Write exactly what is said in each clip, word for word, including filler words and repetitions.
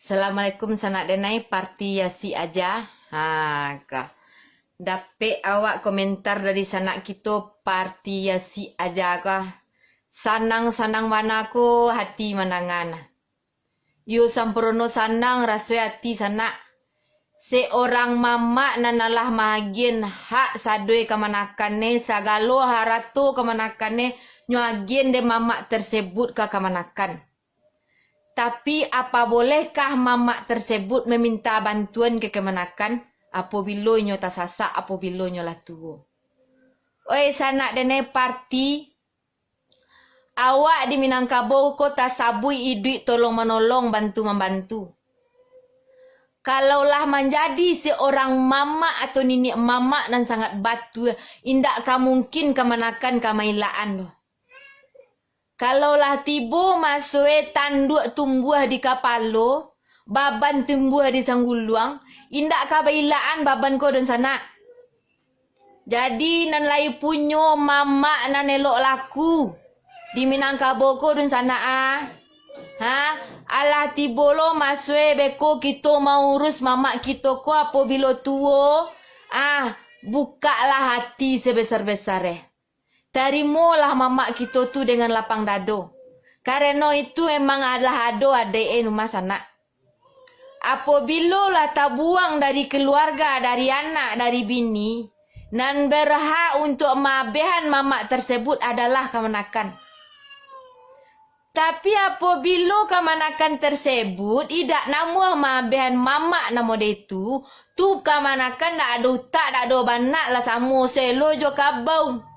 Assalamualaikum sanak denai, parti yasi aja. Ha, ka. Dapek awak komentar dari sanak kito, parti yasi aja ka. Sanang-sanang bana ko hati mandangan. Iyo sampurono sanang raso ati sanak. Seorang mamak nan alah maagian hak sadoi kamanakan ne, sagalo harato kamanakan ne, nyo agian dek mamak tersebut ka kamanakan. Tapi, apa bolehkah mamak tersebut meminta bantuan ke kamanakan apabilo inyo tasasak, apabilo inyo lah tuo? Oi sanak denai parti, awak di Minangkabau ko tasabuik iduik tolong-manolong, bantu-mambantu. Kalau lah manjadi seorang mamak atau niniak mamak nan sangat batua, indak ka mungkin kamanakan ka mailaan doh. Kalau lah tibo masoe tanduak tumbuah di kapalo, baban tumbuah di sangguluang, indak ka bailaan baban ko dunsanak. Jadi, nan lai punyo mamak nan elok laku di Minangkabau ko dunsanak ah. Ha, alah tibo lo masoe beko kito maurus mamak kito ko apabilo tuo, ah, bukaklah ati sebesar-besar eh. Tarimolah mamak kito tu dengan lapang dado. Kareno itu emang alah ado adek e rumah sanak. Apabilo lah tabuang dari keluarga, dari anak, dari bini, nan berhak untuk maabehan mamak tersebut adalah kamanakan. Tapi apabilo kamanakan tersebut indak namuah maabehan mamak namo de tu, tu kamanakan dak ado utak, dak ado banak, lah samo selo jo kabau.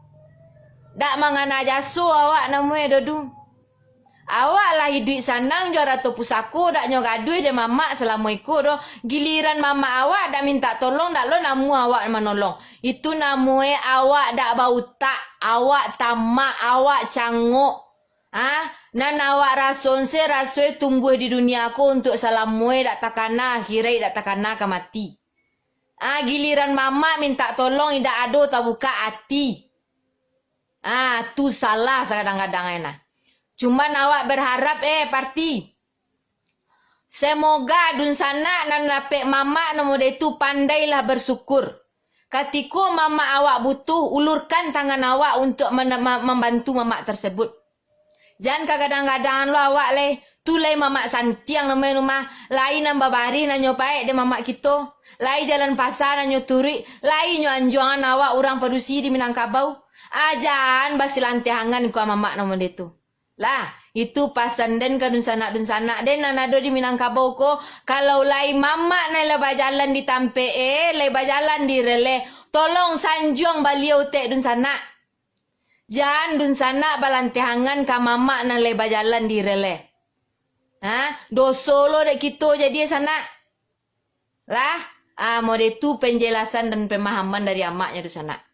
Dak mangana jaso awak namuah dodu. Awak lah iduik sanang jo arato pusako, dak nyo gaduah dek mamak salamo iko doh. Giliran mamak awak dak mintak tolong, dak lo namuah awak manolong. Itu namuah awak dak bautak, awak tamak, awak cangok. Ah, nan awak raso se raso e tumbuah di dunia ko untuak salamo e dak takana, akhirek dak takana ka mati. Ah, giliran mamak mintak tolong indak ado tabukak ati. Ah, tu salah sakadang-kadang e nah. Cuman awak berharap eh, parti. Semoga dunsanak nan dapek mamak namo de tu pandailah bersyukur. Katiko mamak awak butuh, ulurkan tangan awak untuak mana-, ma-, mambantu mamak tersebut. Jan kagadang-gadang lo awak lai, tu lai mamak santiang namo e rumah, lai nan babarih nan nyo paek dek mamak kito, lai jalan pasa nan nyo turuik, lai nyo anjuangan awak urang padusi di Minangkabau. Ajan basilanteh angan ko mamak namo de tu. Lah, itu pasan den ka dunsanak-dunsanak den nan ado di Minangkabau ko, kalau lai mamak nan lah bajalan di tampek e, lai bajalan di rel e, tolong sanjuang baliau tek dunsanak. Jan dunsanak balanteh angan ka mamak nan lai bajalan di rel e. Ha? Doso lo dek kito jadi sanak. Lah, ah, mode tu penjelasan dan pemahaman dari amaknyo dunsanak.